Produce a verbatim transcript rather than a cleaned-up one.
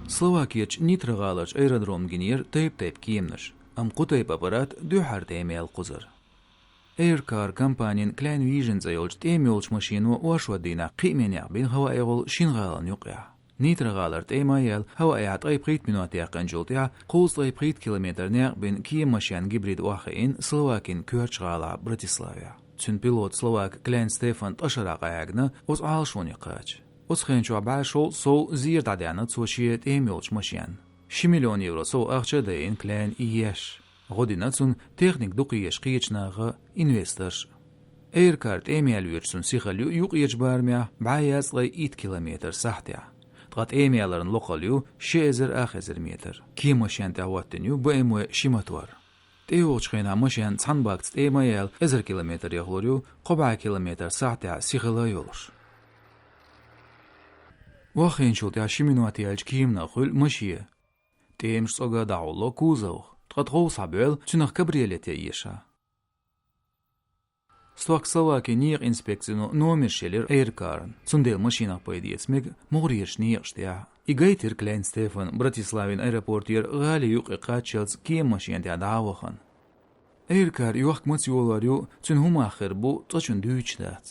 Словакерчу Нитра гӀаларчу аэродроме гинера тайп-тайпа кеманаш, амма кху тайпа аппарат дуьххьара тӀема яьлла кхузара. Aircar компанин Klein Vision цӀе йолчу тӀема йолчу машино оршот дийнахь кхиаменехь бина ХӀаваи гӀала шина гӀалина юккъехь. Нитра гӀалара тӀема а яьлла, ХӀаваехь ткъе пхийтта минот яьккхинчул тӀаьхьа кхузза ткъе пхийтта километр некъ бина кема-машенан гибрид охьахиъна Словакин коьртачу гӀалахь Братиславехь. Цуьнан пилота, словака Кляйн Стефан ткъа шарахь къахьегна, оцу Ӏалашоне кхача. Оцу хенчохь бӀе шовзткъа сов зер дӀадаьхьна цо шен тӀема йолчу машенна. Ши миллион евро сов ахча а дайина Кляйна и еш. ГӀо дина цунна техника дукха езаш кхечу наха, инвесторша. Aircar тӀема ялоьрчу цуьнан сихалла ю юккъерчу барамехь бӀе язткъе итт километр сахьтехь, ткъа тӀема яларан локхалла ю ши эзар ах эзар метр. Кема-машен тӀехь хӀоттийна ю БМВ ши мотор. ТӀейогӀучу хенахь машен цхьана бактаца тӀема а яьлла, эзар километр яхалур ю, кхо бӀе километр сахьтехь сихалла а йолуш. Охьахиъначул тӀаьхьа ши минот яьлча кеманах хуьлу машен. ТӀемаш цӀога а дӀагӀолло кузовах, ткъа тхов схьабоьлла, цуьнах кабриолете эша. Стохка Словакин некъан инспекцино номерш елира Aircar-ан, цундела машинах пайда эца мега могӀарерчу некъаш тӀехь. И гайтира Кляйн Стефан Братиславин аэропортера гӀали юккъе кхаччалц кема-машен тӀехь дӀа а вахана. Aircar йохка маца йолор ю, цуьнан хӀун мах хир бу, цкъачунна дуьйцуш дац.